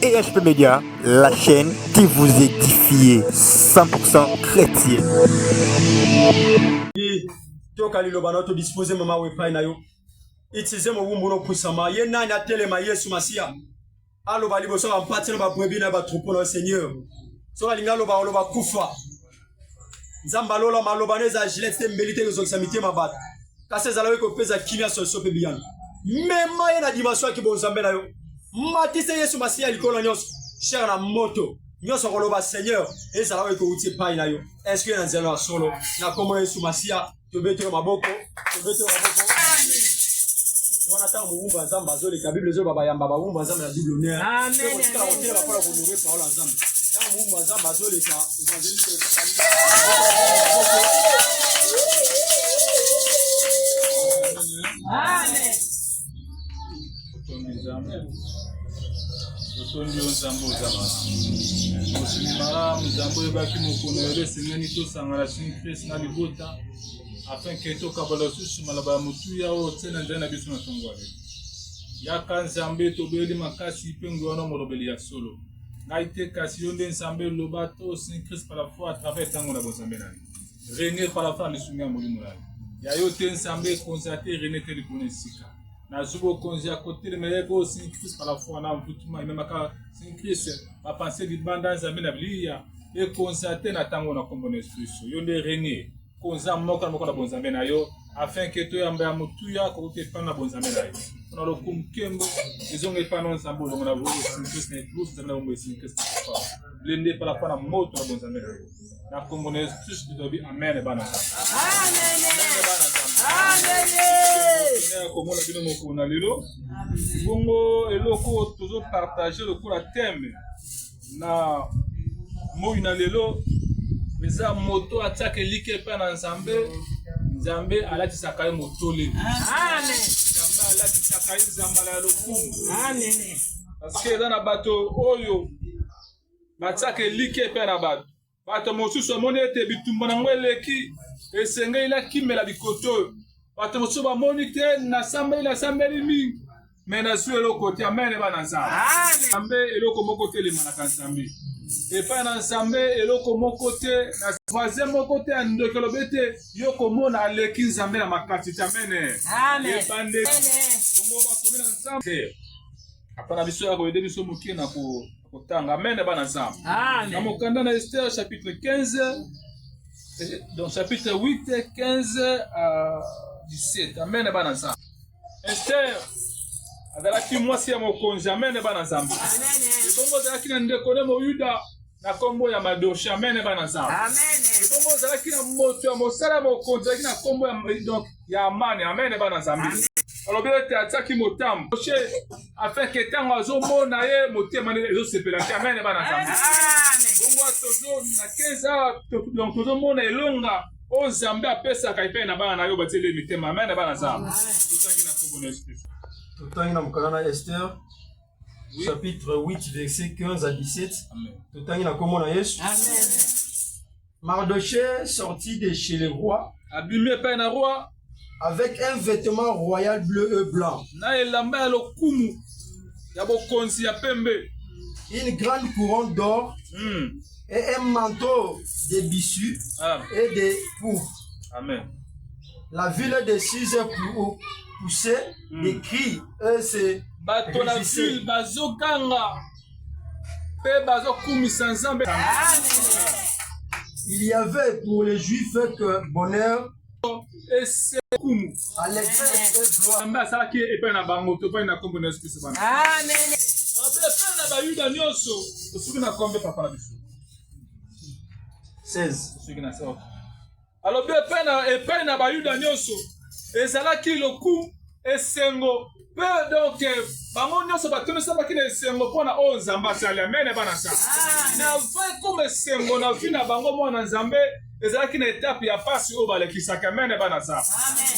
EHP Media, la chaîne qui vous édifie 100% chrétien. Toka liloba na to disposer mama wepai na yo. Utiliser mowumbu no pusama. Ye nani atelema Yesu Masiya. Aloba liboso ya mpati na ba brebis na ba troupeau na Seigneur. Soki alingi aloba oloba kufa. Nzambe alola maloba na eza gilet te mbeli te kozongisa mitema bato. Kasi ezalaki kopesa kimia solution mpe biyano. Mema ye na dimension ya kibonzambe na yo. Matisa Yesu Masiya likolo na nyonso. Cher na moto. Nyonso akoloba Seigneur ezala oyo ekouti epai na yo. Est-ce que na nzela ya solo na kombo ya Yesu Masiya tobetelo maboko tobetelo maboko wana ntango mowumbu ya nzambe azoleka bible ezoloba bayamba bawumbu ya nzambe na double honneur otikala kotelema mpona kohonore parole ya nzambe ntango mowumbu ya nzambe azoleka evangeliste Amen. Totondi Nzambe. Totondi yo Nzambe oza malamu. Mosungi malamu Nzambe oyebaki mokolo na lelo esengeli tosangana Saint Christ na libota afin ke tokabola lisusu maloba ya motuya oyo otie na nzela na biso na ntongo ya lelo. Yaka Nzambe, tobeli makasi mpe nguya wana molobeli ya solo. Ngai te kasi yo nde Nzambe, loba to Saint Christ par la foi à travers ntango na bonzambe na yo. Rene par la foi na lisungi ya molimo na yo. Ya yo te Nzambe ekonza te rene te likolo na esika. Nazwi bokonzi ya kotelema ye ko Saint Christ par la foi na mvutuma ememaka Saint Christ bapense libanda Nzambe na biliya ekonza te na ntango na nkombo na Yesu Kristo. Yo nde rene konza moko na moko na bonzambe na yo afin ke toyamba ya motuya kokuta epai na bonzambe na yo mpona lokumu nkembo ezonga epai na nzambe olongo na Saint Christ na ekulusu nzambe na bombo ya Saint Christ blende par la foi na moto na bonzambe na yo na kombo na yesu kristu tolobi amen bana amen komona bino mokolo na lelo bongo eloko tozopartage lokola teme na moi na lelo eza moto atiaka eliki epai na nzambe nzambe alatisaka ye motole nzambe alatisaka ye zambala ya lokumu parceke eza na bato oyo batiaka elikya epai na bato. Bato mosusu bamoni ete bitumba na yango eleki, esengeli nakimela bikoto oyo. Bato mosusu bamoni te, nasambeli nasambeli mingi me nazwi eloko te. Amen, bana Nzambe. Nzambe eloko moko te elemanaka Nzambe epai na Nzambe eloko moko te na voisin moko te ya ndoki alobi ete yo komona aleki Nzambe na makasi te. Amen, ebande bongo bakomi na Nzambe apa na biso ya koyede biso moke na kotanga. Amen, bana Nzambe. Na mokanda na Esther chapitre 15, donc chapitre 8 15 à 17. Amen, bana Nzambe. Esther azalaki mwasi ya mokonzi. Amen, bana Nzambe. Ebongo azalaki na ndeko ne Moyuda na kombo ya Madoshe. Amen, bana Nzambe. Ebongo azalaki na moto ya mosala ya mokonzi, azalaki na kombo ya donc ya Amani. Amen, bana Nzambe. Alobi ete atiaki motambo afin ke ntango azomona ye motema nde ezosepela te. Amen, bana Nzambe. Bongo tozo na 15 awa donc tozomona elonga oyo Nzambe apesaka epai na bana na yo batieli mitema. Amen, bana Nzambe. Totangi na kombo na Yesu Kristo. Totangi na mokanda na Esther Oui. chapitre 8 verset 15 à 17. Amen. Totangi na kombo na Yesu. Amen. Mardochée sortit de chez le roi Abimi epai na roi avec un vêtement royal bleu et blanc, na elamba ya lokumu ya bokonzi ya pembe, une grande couronne d'or et un manteau de bissus Amen. et de pourpre. Amen. La ville de Suse poussait des cris et se Bato na réjouissait. ville bazoganga mpe bazokumisa Nzambe. Il y avait pour les Juifs que bonheur, Esekumu allégresse et gloire. Nzambe asalaki epai na bango to epai na kombo na Yesu Kristo bana. Amen. Abe epai na Bayuda nyonso tosuki na kombe papa na biso. 16. Tosuki na soko. Alobi epai na Bayuda nyonso ezalaki lokumu, esengo mpe donc bango nyonso batondisamaki na esengo mpo na oyo Nzambe asali. Amen, bana Nzambe. Na vrai comme esengo na vie na bango mwana Nzambe ezalaki na etape ya pasi oyo balekisaki. Amen, bana Nzambe.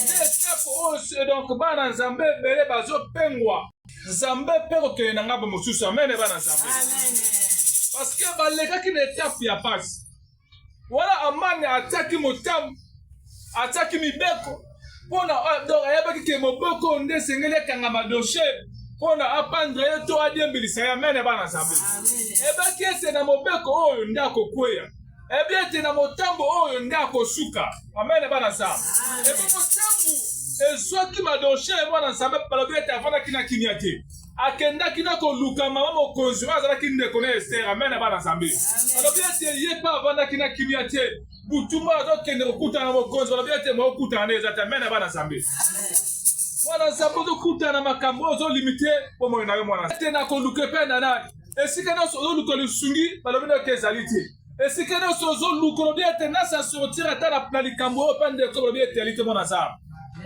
Nde etape oyo donc bana Nzambe ebele bazopengwa Nzambe mpe kokende na ngambo mosusu. Amen, bana Nzambe. Parce que balekaki na etape ya pasi wana. Amani atiaki motambo, atiaki mibeko mpona donc ayebaki Ayebaki ke moboko oyo nde esengeli ekanga Madoshe mpo na apandre ye to adiembilisa ye. Amen, bana Nzambe. Ayebaki ete na mobeko oyo nde akokweya. Ayebi ete na motambo oyo nde akosuka. Amen, bana Nzambe. Ebongo ntango ezwaki Madoshe, mwana Nzambe, balobi ete afandaki na kimia te. Akendaki na koluka mama mokonzi oyo azalaki ndeko na Ester. Amen, bana Nzambe. Balobi ete ye mpe avandaki na kimia te. Butu moko azokende kokutana na mokonzi, balobi ete mokutana na eza te. Amen, bana Nzambe. Mwana Nzambe, ozokutana na makambo oyo ozolimite bomoi na yo, mwana te na koluka epai na nani? Esika nyonso ozoluka lisungi, balobi na yo ke ezali te. Esika nyonso ozoluka, olobi ete nasa sortir ata na likambo oyo mpe ndeko, balobi ete ezali te, mwana Nzambe.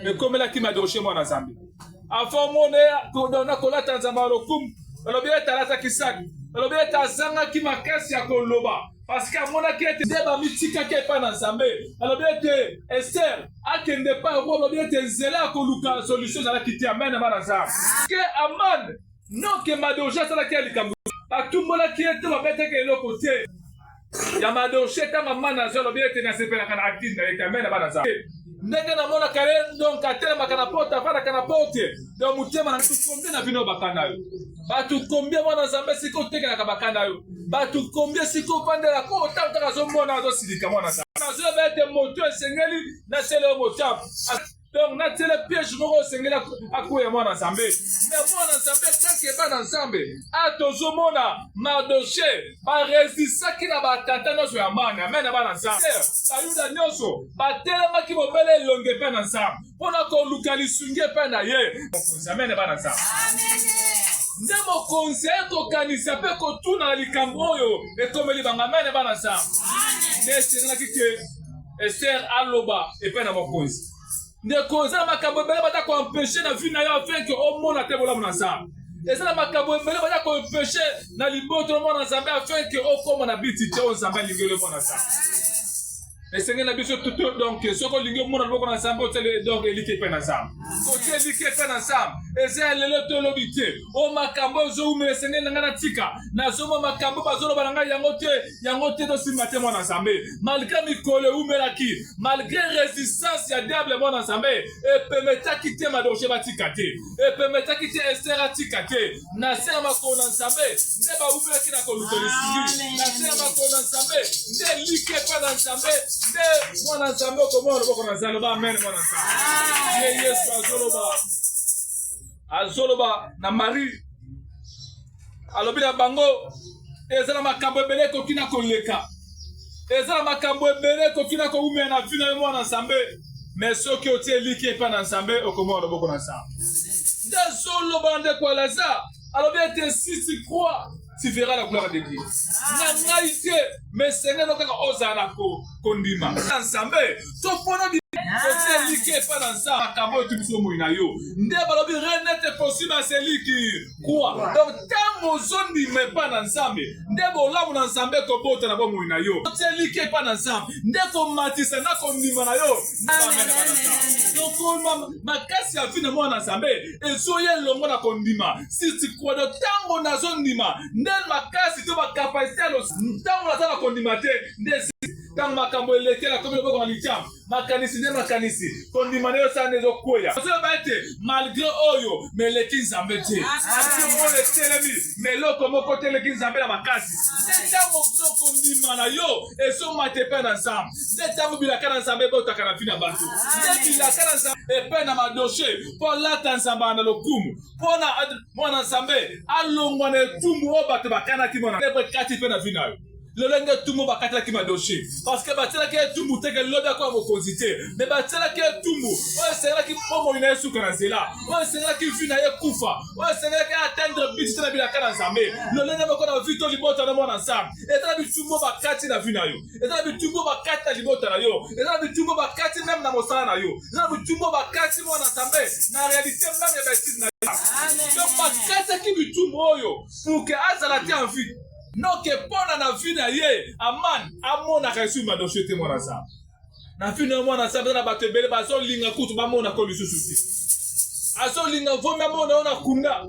Ekomelaki Madoshe, mwana Nzambe. Avant mone na kolata nzambe ya lokumu, balobi ete alataki saki, balobi ete azangaki makasi ya koloba parce que amonaki ete nde bamitikaki epai na Nzambe. Alobi ete Ester akende epai ya roi, alobi ete nzela ya koluka solution ezalaki te. Amen, bana Nzambe. Ke Aman non ke Madoshe asalaki ya likambo, batumbolaki ye te, babetaki eloko te ya Madoshe. Ntango Aman azwi, alobi ete nasepelaka na active na ye te. Amen, bana Nzambe. Ndenge namonaka ye, donc atelemaka na porte, afandaka na porte, donc motema na combien na bino bakana yo bato combien, mwana Nzambe, esika otekelaka bakana yo bato combien, esika ofandelaka oyo ntango kaka azomona azosilika, mwana Nzambe. Nazoyeba ete moto esengeli nasele yo motambo, donc natiele piège moko osengeli akweya, mwana Nzambe. Me mwana Nzambe, tanke bana Nzambe a tozomona Mardoche baresistaki na batata nyonso ya mane. Amen, na bana Nzambe. Bayuda nyonso batelemaki bobele elongi epai na Nzambe mpo na koluka lisungi epai na ye mokonzi. Amen, bana Nzambe. Nde mokonzi aye kokanisa mpe kotuna na likambo oyo ekomeli bango. Amen, bana Nzambe. Nde esengelaki ke Ester aloba epai na mokonzi. Ndeko, eza na makambo ebele baza koempeshe na vie na yo afin ke omona te bolamu na Nzambe. Eza na makambo ebele baza koempeshe na liboto na mwana Nzambe afin ke okoma na biti te oyo Nzambe alingeli mwana Nzambe. Esengeli na biso tutu, donc soki olingi omona loboko na Nzambe, otiele donc eliki epai na Nzambe. Kotia eliki epai na Nzambe eza ya lelo to elobi te. O makambo ezowumela, esengeli na ngai natika, nazomona makambo bazoloba na ngai yango te, yango te, tosimba te, mwana Nzambe. Malgré mikolo ewumelaki, malgré résistance ya diable, mwana Nzambe, epemetaki te Madoshe batika te, epemetaki te Ester atika te. Na se ya makolo na Nzambe nde bawumelaki na koluka lisungi, na se ya makolo na Nzambe nde like epa na Nzambe nde mwana Nzambe okomona loboko na Nzambe. Loba amen, mwana Nzambe. Ye Yesu azoloba, azoloba na Marie, alobi na bango eza na makambo ebele ekoki na koleka, eza na makambo ebele ekoki na kowumela na vi na yo, mwana Nzambe. Me soki otie eliki epai na Nzambe, okomona loboko na Nzambe. Nde azoloba na ndeko ya Lazare, alobi ete si tu crois, tu verras la gloire de Dieu. Na ngai te, me esengeli kaka ozala na kondima na Nzambe to mpona otie eliki epai na Nzambe. Makambo oyo etubisi bomoi na yo, nde balobi rien n'est possible à celui qui croit. Donc ntango ozondima epai na Nzambe, nde bolamu na Nzambe ekobota na bomoi na yo. Otie eliki epai na Nzambe nde komatisa na kondima na yo. Donc makasi ya vi na mwana na Nzambe ezoya elongo na kondima. Si tu crois, donc ntango nazondima nde makasi to bakapasite ya ntango naza na kondima te, nde ntango makambo elekela komi loboko na litya makanisi nde makanisi kondima na yo osala nde ezokweya. Ozoloba ete malgré oyo me eleki Nzambe te, malgré oyo etelemi me eloko moko te eleki Nzambe na makasi. Nde ntango kondima na yo ezomata epai na Nzambe, nde ntango bilaka na Nzambe ebotaka na vi na bato, nde bilaka na Nzambe epai na Madoshe mpo alata Nzambe na lokumu, mpo na mwana Nzambe alongwa na etumbu oyo bato bakanaki mwana kati mpe na vi na yo. Lolenge etumbu bakatelaki Madoshe, parce que batielaki etumbu te ke lobi akoya mokonzi te, me batielaki etumbu oyo esengelaki bomoi na ye suka na nzela, oyo esengelaki vi na ye kufa, oyo esengelaki atteindre but te na bilaka na Nzambe. Lolenge moko na vi to libota na mwana Nzambe, eza na bitumbu bakati na vi na yo, eza na bitumbu bakati na libota na yo, eza na bitumbu bakati meme na mosala na yo, eza na bitumbu bakati, mwana Nzambe, na réalité meme ya baetide na yo. Donc bakataki bitumbu oyo pour que azala te en vie, noke mpona na vie na ye Aman amonaka esu Madoshe te. Mwana Nzambe, na vie na yo, mwana Nzambe, eza na bato ebele bazolinga kutu bamonaka lisusu te. Azolinga vomi amona yo na kunda,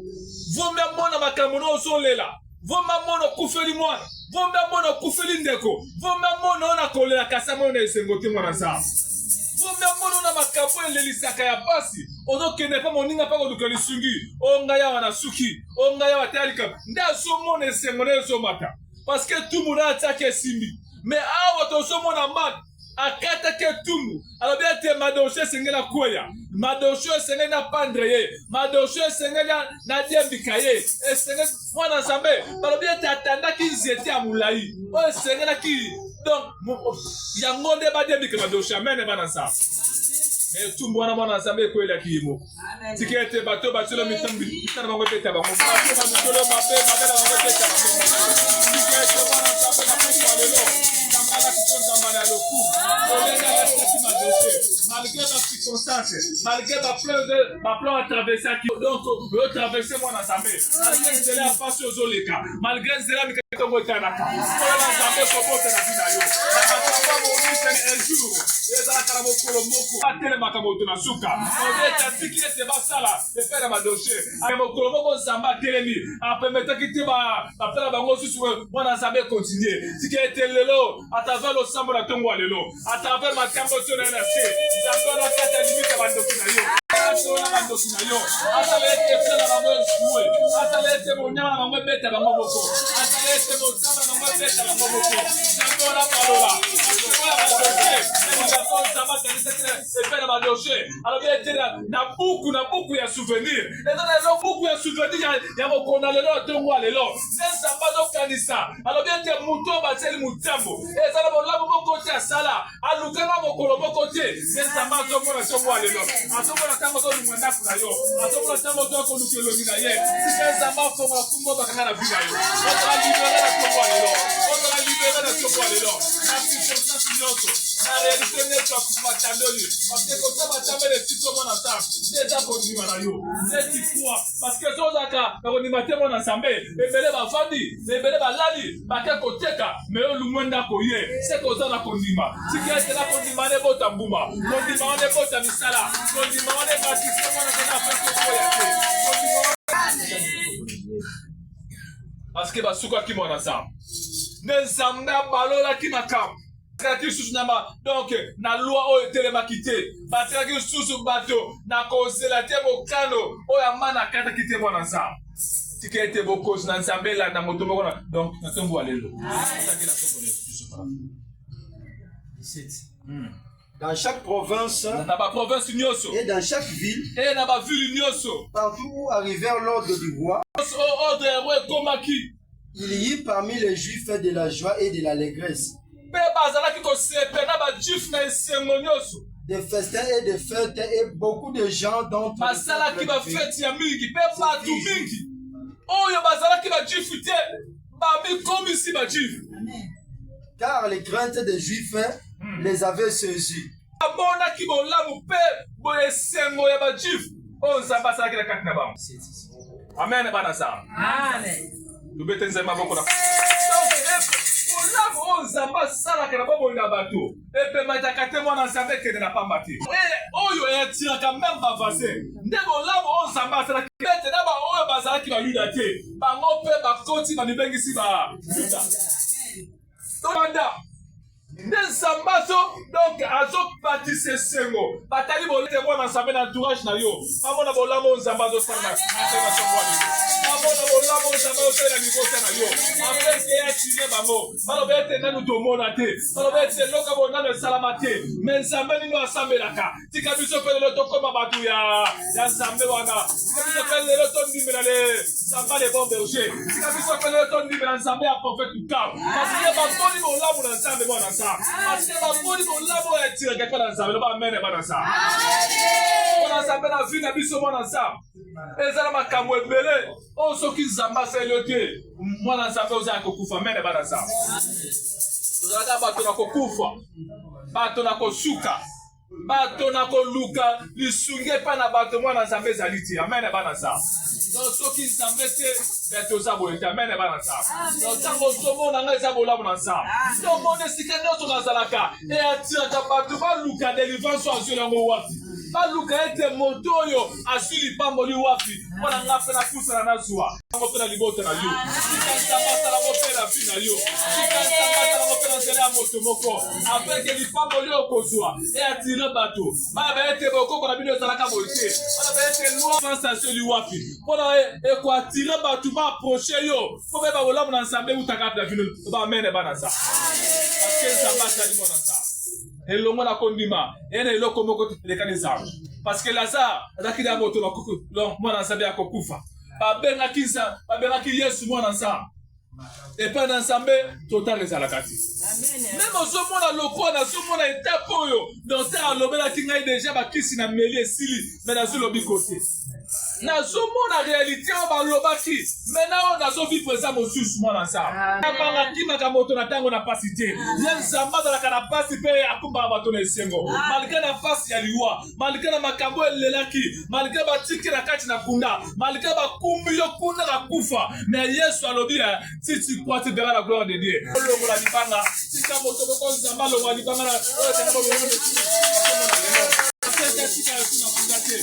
vomi amona makambo na ozolela, vomi amona okufeli mwana, vomi amona okufeli ndeko, vomi amona yo na kolela, kasi amona na esengo te, mwana Nzambe. Premièrement, na makambo elelisaka ya pasi, ozokende mpe moninga mpe koluka lisungi, o ngai awa na suki, o ngai awa tala likambo, nde azomona esengo na ezomata, parce que etumbu na atiaki esimbi. Mais awa tozomona Marc akataki etumbu, alobi ete Madoshe esengeli akweya, Madoshe esengeli na pandre ye, Madoshe esengeli na diembika ye, esengeli mwana Nzambe. Balobi ete atandaki nzete ya molai oyo esengelaki, donc yango nde badiembika Madoshe. Amen, bana Nzambe. Mais etumbu wana mwana Nzambe ekwelaki ye moko. Tika ete bato batielo mitambi na bango ebeta bango, bato ba mitolo mabe mabe na bango ebeta bango. Tika ete mwana Nzambe na pokwa lelo, Nzambe alakisa Nzambe ya lokumu olenge alakisaki Madoshe malgré ba circonstance, malgré ba plan ba plan atraversaki. Donc oyo traverse mwana Nzambe, malgré nzela ya pasi ozoleka, malgré nzela ntongo etanaka, oyo na Nzambe ekobota na vi na yo na makambo amonisa un jour ezalaka na mokolo moko atelemaka moto na suka obeta atiki ete basala epai na badossier. Ya mokolo moko Nzambe atelemi, apemetaki te bapela bango susu, mwana Nzambe ekontinue. Tika ete lelo à travers losambo na ntongo ya lelo, à travers makambo oyo na ye na se, Nzambe wana akata limite ya bandoki na yo, atona bandoki na yo, asala ete plan na bango echoue, asala ete monyama na bango ebeta bango moko, asala ete motama na bango ebeta bango moko. Nzambe wana balola ya badossier, Nzambe akanisaki epai na badossier, alobi ete na buku, na buku ya souvenir, eza na elo buku ya souvenir ya mokolo na lelo, ya ntongo ya lelo, nde Nzambe azokanisa. Alobi ete moto oyo batieli motambo eza na bolamu moko te asala, alukanga mokolo moko te. Nde Nzambe azomona ntongo ya lelo, azomona ntango ozolingwa ndako na yo, azomona ntango ozoya koluka elongi na ye. Tika Nzambe afongola kumba bakanga na vi na yo, ozala libere na ntongo ya lelo, ozala libere na ntongo ya lelo, na circonstance nyonso, na realite nyonso ya matandoli, parce que kota matambele etiki omona nzambe nde eza kondima na yo neti kwa, parce que tozalaka na kondima te mwana Nzambe. Ebele bavandi, ebele balali, bake koteka, me yo lumwe ndako ye se koza na kondima. Tika ete na kondima wana ebota mbuma, kondima wana ebota misala, kondima wana ebakisa mwana Nzambe afin koboya te kondima wana, parce que basukaki mwana Nzambe, nde Nzambe abalolaki makambo. Batikaki lisusu na ma donc na loi oyo etelemaki te, batikaki lisusu bato na kozela te mokano oyo Amana akataki te. Mwana Nzambe, tika ete bokonzi na Nzambe elanda moto moko na donc na ntongo ya lelo. Dans chaque province, na ba province nyonso, et dans chaque ville, et na ba ville nyonso, partout où arrivèrent l'ordre du roi, oyo ordre ya roi ekomaki, il y eut parmi les Juifs de la joie et de l'allégresse. Mpe bazalaki kosepela na bajuif na esengo nyonso. Des festins et des fêtes, et beaucoup de gens dont basalaki bafeti ya mingi, mpe bato mingi oyo bazalaki bajuif te bamikomisi bajuif. Car les craintes des Juifs les avaient saisis. Bamonaki bolamu mpe esengo ya bajuif oyo Nzambe asalaki na kati na bango. Amen, bana Nzambe. Amen. Tobete Nzambe maboko na bolamu oyo Nzambe asalaka na bomoi na bato epemataka te. Mwana Nzambe, ekende na pamba te, oyo eatiraka meme bavase. Nde bolamu oyo Nzambe asalaki ete na baoyo bazalaki bayuda te, bango mpe bakoti, bamibengisi bayuda. Tobanda nde Nzambe azo donc azopatisa esengo. Batali bolete mwana Nzambe na entourage na yo, bamona bolamu oyo Nzambe azosala na bamona bolamu oyo Nzambe azosalela libota na yo, afin ke atire bango, baloba ete nanu tomona te, baloba ete eloko boye nanu esalama te. Me Nzambe nini asambelaka? Tika biso mpe lelo tokóma bato ya Nzambe wana. Tika biso mpe lelo tondimela le Nzambe le bon berger. Tika biso mpe lelo tondimela Nzambe ya prophète Lukau, parce que bamoni bolamu na Nzambe, mwana Nzambe, parce que bamoni bolamu oyo etiraka epai na Nzambe. Loba amen, bana Nzambe. Mwana Nzambe, na vie na biso, mwana Nzambe, eza na makambo ebele oyo soki Nzambe asali yo te, mwana Nzambe, oza ya kokufa. Amen, bana Nzambe. Tozalaka bato na kokufa, bato na kosuka, bato na koluka lisungi epai na bato. Mwana Nzambe, ezali te. Amen, bana Nzambe. Donc soki Nzambe te, me toza boye te. Amen, bana Nzambe. Donc ntango ozomona ngai, eza bolamu na Nzambe. Tomona esika nyonso nazalaka, eatiraka bato baluka délivrance oyo azweli yango wapi. Baluka ete moto oyo azwi lipamboli wapi mpo na ngai mpe napusana nazwa yango mpe na libota na yo. Tika Nzambe asala yango mpe na vie na yo. Tika Nzambe asala yango mpe na nzela ya moto moko, afin ke lipamboli oyo okozwa eatire bato bayeba ete bokoko na bino ezalaka boye te, bayeba ete loi sensation wapi mpo na ekoatire bato baapproche yo mpo bayeba bolamu na Nzambe eutaka wapi na bino. Ba amene bana Nzambe, parce que Nzambe azali mwana Nzambe elongo na kondima ye na eloko moko te elekani Nzambe, parce que Lazare azalaki na moto donc mwana Nzambe ya kokufa. Babengaki babengaki Yesu mwana Nzambe. Epai na Nzambe total ezalaka te. Même ozomona lokola nazomona etape oyo docteur alobelaki ngai déjà, bakisi na meli esili, mais nazwi lobiko te. Nazomona réalité oyo balobaki, mais na oyo nazovivre eza mosusu. Mwana Nzambe abanga akimaka moto na ntango na pasi te. Ye Nzambe azalaka na pasi mpe akumbaka bato na esengo, malgré na pasi ya liwa, malgré na makambo elelaki, malgré batiki na kati na kunda, malgré bakumbi yo kuna na kufa. Mais Yesu alobi: "Si tu crois, tu verras la gloire de Dieu." Olongola libanga, tika moto moko Nzambe alongola libanga na oyo ekanga tika yo na kunda te.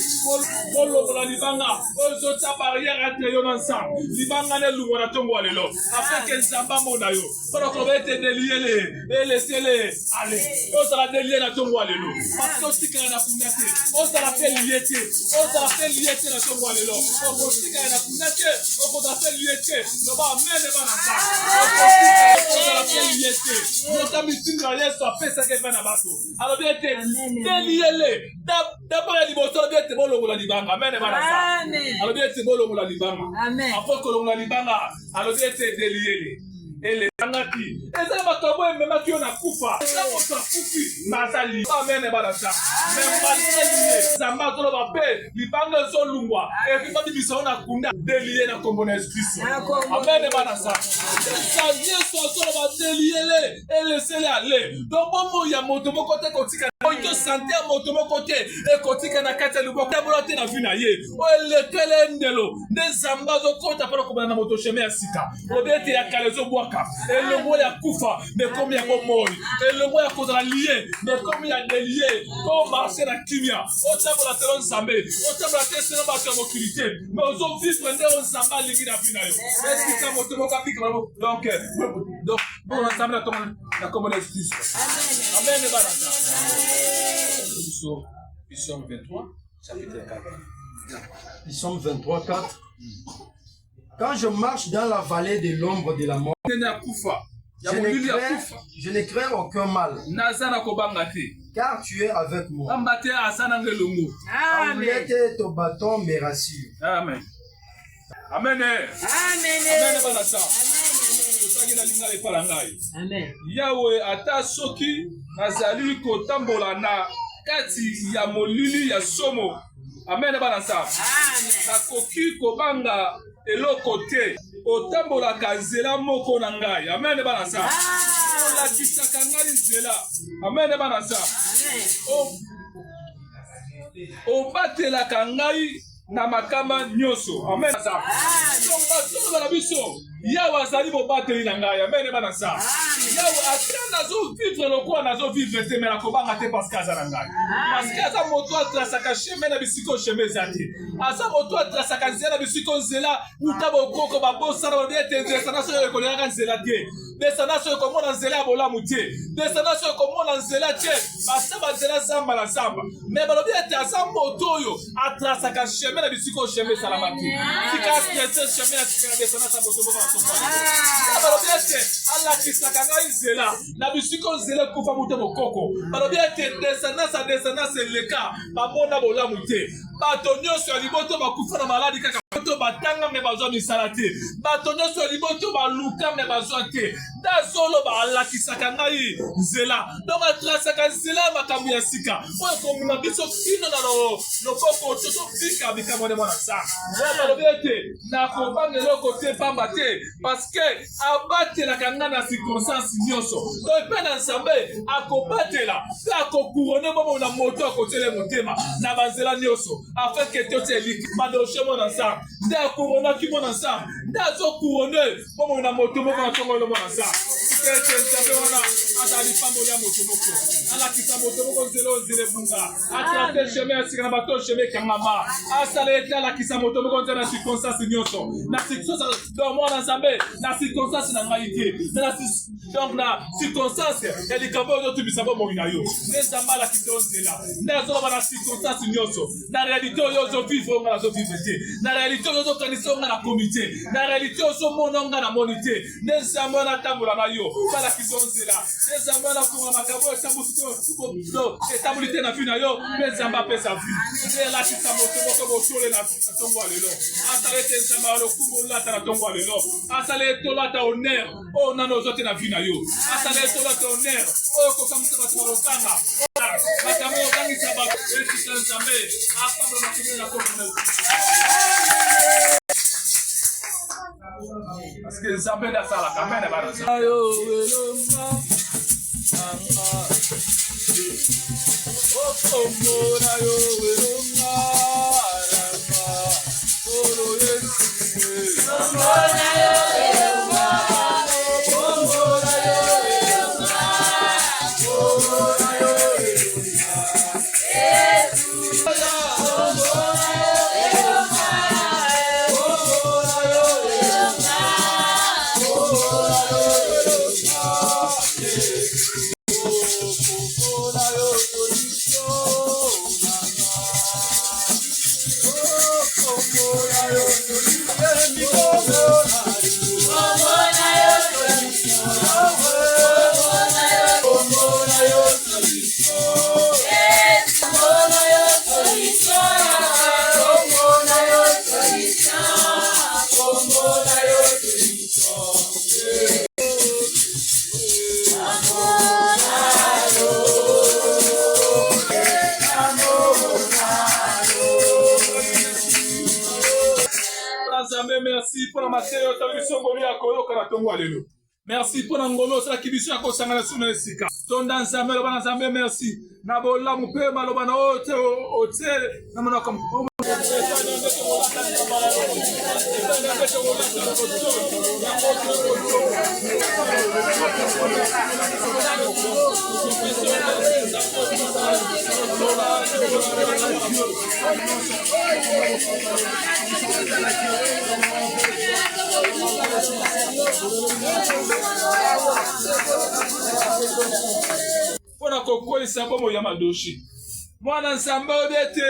Kolongola libanga oyo ezotia barrière entre yo na Nzambe, libanga na elungwa na ntongo ya lelo, afin ke Nzambe amona yo mpona koloba ete déliez-le et laissez-le aller. Ozala délié na ntongo ya lelo, parce que otikala na kunda te, ozala mpe lié te, ozala mpe lié te na ntongo ya lelo. Okotikala na kunda te, okozala mpe lié te. Loba amene bana Nzambe. Ozala mpe lié te. Yoka mitindo ya Yesu apesaki epai na bato. Alobi ete déliez-le d'abord. Ya liboso, alobi ete bolongola libanga. Amene bana Nzambe. Alobi ete bolongola libanga. Après kolongola libanga, alobi ete déliez-le. Elengaki eza na makambo ememaki yo na kufa. Eza moto akufi, mazali. Amene bana Nzambe. Mais malgré lié, Nzambe azoloba mpe libanga ezolungwa et puis babimisa yo na kunda, délié na nkombo na Yesu Kristo. Amene bana Nzambe. Eza Yesu azoloba: "Déliez-le et laissez-le aller." Donc bomoi ya moto moko te kotika oyo, santé ya moto moko te ekotika na kati ya loboko yabola te na vie na ye oyo elekele ndelo. Nde Nzambe azokota mpona kobanda na moto chemin ya sika. Olobi ete ya kala ezobwaka, elongo ya kufa mekomi ya bomoi, elongo ya kozala lié mekomi ya délié, to marche na kimia, otambola selon Nzambe, otambola te selon bato ya mokili te, mais ozovivre nde oyo Nzambe alingi na vie na yo. Esika moto moko abika. Donc bongo Nzambe na kombo na Yesu Kristo. Amen bana. Biso Psaume 23 chapitre 4. Psaume 23, 4. Quand je marche dans la vallée de l'ombre de la mort, ndenge ya kufa ya je ne molili ya crains, kufa, je ne crains aucun mal, naza na kobanga te, car tu es avec moi. Pamba te aza nanga elongo. Ta houlette et ton bâton me rassurent. Amen, amen, amen bana sa. Totangi na lingala epala ngai. Amen. Yawe, ata soki nazali kotambola na kati ya molili ya somo, amen bana sa, nakoki kobanga eloko te. Otambolaka nzela moko na ngai. Amen bana sa. Olakisaka ngai nzela. Amen bana sa. Obatelaka ngai na makama nyonso. Amen. Donc bazoloba na biso: Yawe azali mobateli na ngai. Amen bana sa. Yawe, ata nazovivre lokola nazovivre te, mais nakobanga te, parce que aza na ngai, parce que aza moto atrasaka chemin na bisika oyo chemin eza te. Aza moto atrasaka nzela na bisika nzela uta bokoko babosana. Balobi ete descendance oyo ekolelaka nzela te, descendance oyo ekomona nzela ya bolamu te, descendance oyo ekomona nzela te, basa banzela zamba na zamba. Mais balobi ete aza moto oyo atrasaka chemin na bisika oyo chemin esalama te. Tika atrace chemin ya sika na descendance ya moto moko na tongo. Balobi ete alakisaka ngai nzela na bisika oyo nzela ekufa moto bokoko. Balobi ete descendance ya descendance eleka, bamona bolamu te. Bato nyonso ya liboto bakufa na maladi kaka. Bato batanga mais bazwa misala te. Bato nyonso ya liboto baluka mais bazwa te. Nde azoloba alakisaka ngai nzela. Donc atrasaka nzela ya makambo ya sika oyo ekomema biso kino na loboko to tobika bikambo nde mwana Nzambe. Oyo balobi ete nakobanga eloko te, pamba te parce que abatelaka ngai na circonstance nyonso. Donc epai na Nzambe akobatela mpe akocouronner bomoi na moto akotiele motema na banzela nyonso, afin ke totia eliki Mardochée. Mwana Nzambe, nde acouronnaki mwana Nzambe, nde azocouronner bomoi na moto moko na ntongo oyo. Mwana Nzambe. Tika ete Nzambe wana azala lipamboli ya moto moko, alakisa moto moko nzela oyo nzela ebunga, atrace chemin ya sika na bato oyo chemin ekangama, asala ete alakisa moto moko nzela na circonstance nyonso, na circonstance donc mwana Nzambe, na circonstance na ngai te, na donc na circonstance ya likambo oyo ozotubisa bomoi na yo, nde Nzambe alakisa yo nzela, nde azoloba na circonstance nyonso, na réalité oyo ozovivre oyo ngai nazovivre te, na réalité oyo ozokanisa oyo ngai nakomi te, na réalité oyo ozomona oyo ngai namoni te. Nde Nzambe wana atambola na yo, balakisa yo nzela. Nde Nzambe wana afunga makambo oyo etamboli te na vie na yo, mpe Nzambe apesa vie. Nde alakisa moto moko botole na ntongo ya lelo. Asala ete Nzambe ya lokumu olata na ntongo ya lelo. Asala ete olata honneur oyo nano ozwa te na vie na yo. Asala ete olata honneur oyo kokamwisa bato bakokanga. Makambo oyo okangisa bato esika Nzambe apambola makambo na komona. Parce que Nzambe nde asalaka. Amen bana. Ayo elonga nanga. Okombo na yo elonga nanga. Kolo Yesu. Kombo na yo elonga. Kombo na yo elonga. Kombo na yo elonga. Yesu. Kombo na yo elonga. Nzambe, merci mpo na mateya oyo otali biso ngolu ya koyoka na ntongo ya lelo. Merci mpo na ngolu osalaki biso ya kosangana lisusu na esika. Tonda Nzambe, loba na Nzambe merci na bolamu mpe maloba na oyo te otie na monoko. Mpo na kokweyisa bomoi ya Madoshi. Mwana Nzambe, oyebi ete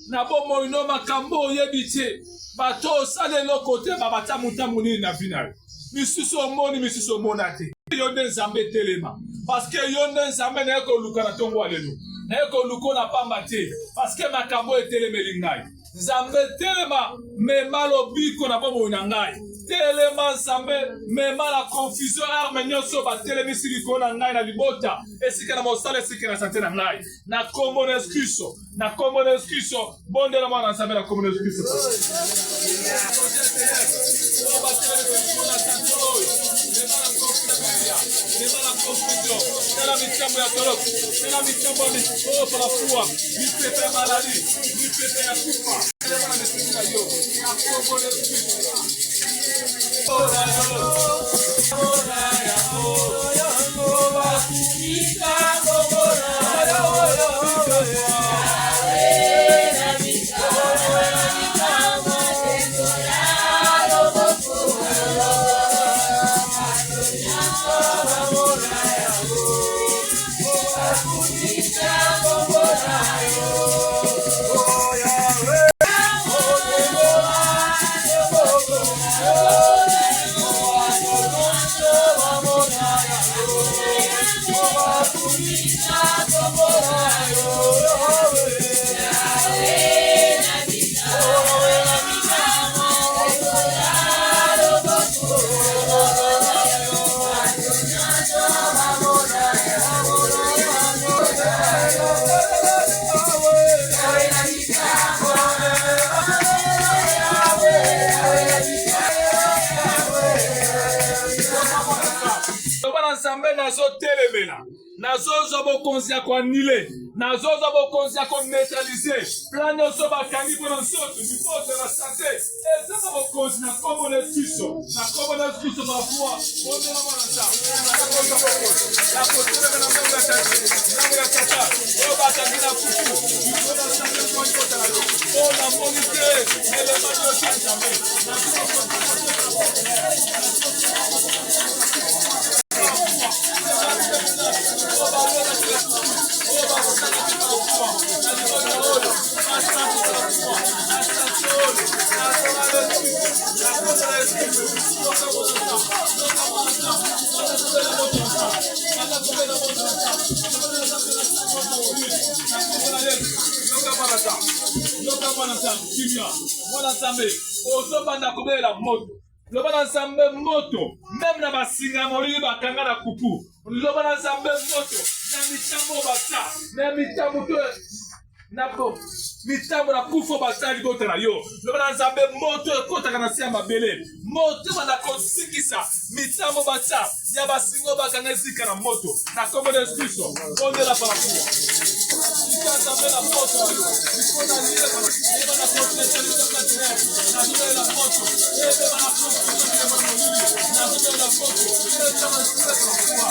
na bomoi no makambo oyebi te, bato osala eloko te, babatya motambo nini na vi na yo, misusu omoni, misusu omona te. Yo nde Nzambe, telema, parce que yo nde Nzambe. Naye koluka na ntongo ya lelo, naye koluka na pamba te, parce que makambo etelemeli ngai. Nzambe, telema, mema lobiko na bomoi na ngai. Telema Nzambe, mema la confusion, arme nyonso batelemisi likolo na ngai, na libota, esika na mosala, esika na sante na ngai, na kombo na Yesu Kristo, na kombo na Yesu Kristo. Bondela mwana Nzambe na kombo na Yesu Kristo. Mema la confusion, tala mitambo ya toloko, tala mitambo ya oyo palafuwa, mipepe ya maladi, mipepe ya kufa, telema na mesili na yo na kombo na Yesu Kristo. Loba na Nzambe, nazotelemela, nazozwa bokonzi ya koanile. Nazozwa bokonzi ya koneutralize plan nyonso bakangi mpo na nzoto, libota na sante. Eza na bokonzi na nkombo na Yesu Kristo, na nkombo na Yesu Kristo bafua bondela mwana Nzambe. Nakozwa bokonzi ya kotelema na ngambo ya tata, ngambo ya tata oyo bakangi na kuku likolo na sante mpo libota na yo. Oyo namoni te elema nyonso ya Nzambe. Nazwa bokonzi ya Mwana Nzambe, ozobanda kobelela moto. Loba na Nzambe moto, meme na basinga ya molili bakanga na kupu. Loba na Nzambe moto, na mitambo bata, na mitambo to na bo mitambo na kufa bata libota na yo. Loba na Nzambe moto ekotaka na se ya mabele, moto ebanda kosikisa mitambo bata ya basinga bakanga ezika na moto na kombo na Yesu Kristo. Bondela parakuwa tika Nzambe na moto na yo likolo na yeba yeba na konetalisa nazobela moto ebeba na konetalisa molili nazobela moto etama parakuwa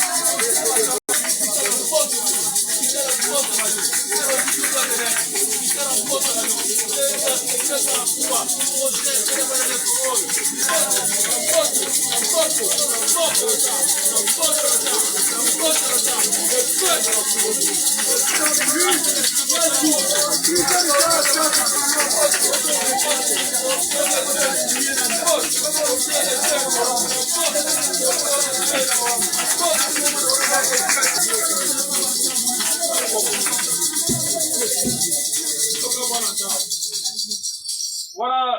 Wana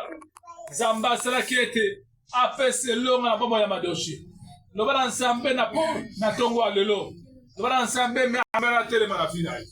Nzambe asalaki ete apesa elonga na bomoi ya Madoshe. Loba na Nzambe na po na ntongo ya lelo. Loba na Nzambe me amela telema na vi na yo.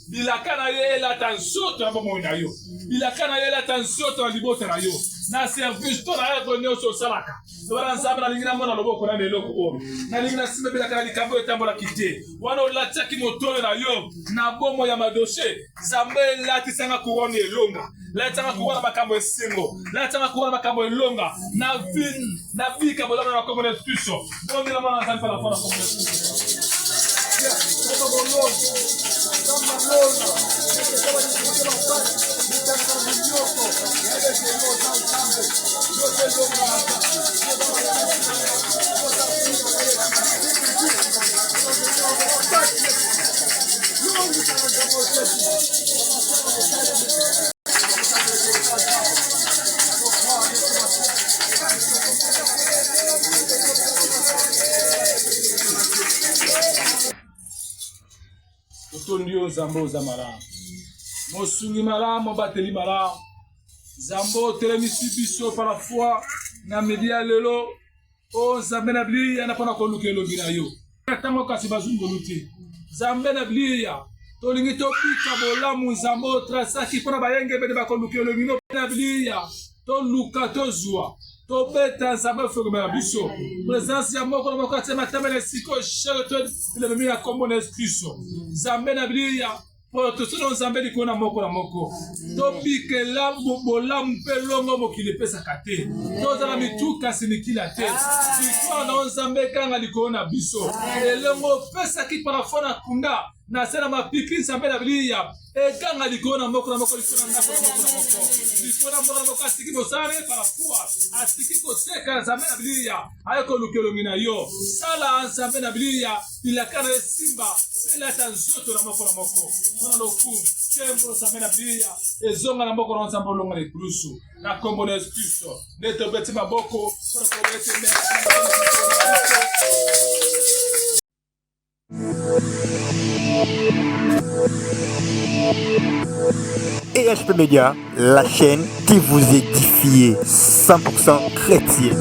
Bilaka na ye elata nzoto na bomoi na yo. Bilaka na ye elata nzoto na libota na yo. Na service to na œuvre nyonso osalaka. Loba na Nzambe nalingi namona loboko na eloko oyo. Nalingi nasimba bilaka na likambo oyo etambolaki te. Wana olatiaki motole na yo na bomoi ya Madoshe. Nzambe elatisanga couronne elonga. Latisanga couronne na makambo esengo. Latisanga couronne na makambo elonga. Na vie na bika bolamu na kombo na Yesu Kristo. Bondela mwana Nzambe na kombo na Yesu Kristo. Totondi yo Nzambe, oza malamu, mosungi malamu, mobateli malamu. Nzambe otelemisi biso par la foi na midi ya lelo. O Nzambe na Biblia na mpona koluka elongi na yo ntango kasi bazwi ngolu te. Nzambe na Biblia tolingi tobika bolamu Nzambe otrasaki mpo na bayengebene bakoluka elongi no na Biblia toluka tozwa tobeta Nzambe efongomela biso presence ya moko na moko atie matama na esika oyo shere to elememi na nkombo na Yesu Kristo. Nzambe na Biblia mpo tosolo Nzambe likolo na moko na moko tobikela bolamu mpe longo mokili epesaka te tozala mitu kasi mikila te victoire na yo Nzambe ekanga likolo na biso elongo opesaki parafo na kunda na se na mapipi Nzambe na biliya ekanga likolo na moko na moko likolo na ndako na moko na moko likolo na moko na moko asiki mosala na ye parafua asiki koteka Nzambe na biliya aye koluka elongi na yo sala Nzambe na biliya bilaka na esimba mpe elata nzoto na moko na moko mpona lokumu nkembo Nzambe na Biblia ezonga na moko na Nzambe olonga na ekulusu na nkombo na Yesu Kristo nde tobeti maboko mpona kobeti merci. EHP Media, la chaîne qui vous édifie 100% chrétien.